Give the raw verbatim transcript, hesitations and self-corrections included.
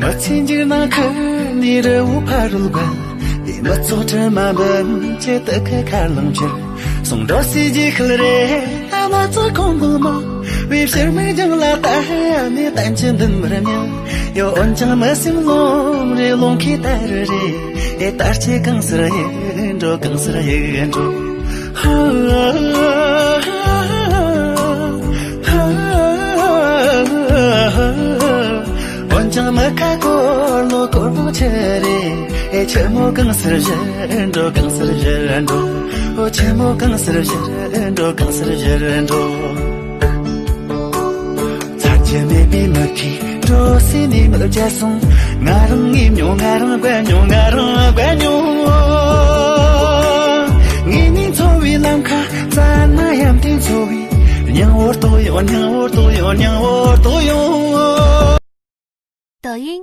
མི་ཚེ་འཇིག་སྣང་ཁུར་ནས་རི་བོ་ཕ་རོལ་བརྒལ། དེ་མི་ཚོགས་དྲི་མ་འབུམ་གྱི་དུ་ཁ་ཁ་ལང་ཕྱིར། སོང་འགྲོ་སའི་རྗེས་ཤུལ་རེ། ད་མ་ཚོ་ཁོང་གུང་མ། བའི་ཕྱིར་མིག་རྒྱང་ལ་ལྟ་ནས་བསྟན་གྱི་འདུན་མར་མྱ། ཡོད་འོན་ཀྱང་མི་སེམས་ལོང་རེ་ལོང་ཁའི་དར་རེ། ཨེ་དར་ཆེ་གང་སར་ཡིག་འགྲོ། གང་སར་ཡིག་འགྲོ། འོན་ཀྱང་མི་ཁ་སྐོར་ལོ་སྐོར་ལོ་ཆེ་རེད། ཨེ་ཆེ་མོ་གང་སར་བཞུར་འགྲོ། གང་སར་བཞུར་འགྲོ། ཨོ་ཆེ་མོ་གང་སར་བཞུར་འགྲོ། གང་སར་བཞུར་འགྲོ། ཚར་གྱི་མེད་པའི་མི་ཁའི་འགྲོ་སའི་ནས་མི་བརྒྱ་སོང་། ང་རང་ངའི་མྱོང་། ང་རང་བརྒལ་མྱོང་། ང་རང་བརྒལ་མྱོང་། ངས་ནི་འཚོ་བའི་ལམ་ཁ་བཙལ་ན་ཡ་མཐུན་འཚོ་བའི་སྙིང་བོར་དོགས་ཡོང་། སྙིང་བོར་དོགས་ཡོང་། སྙིང་བོར་དོགས་ཡོང་། 抖音，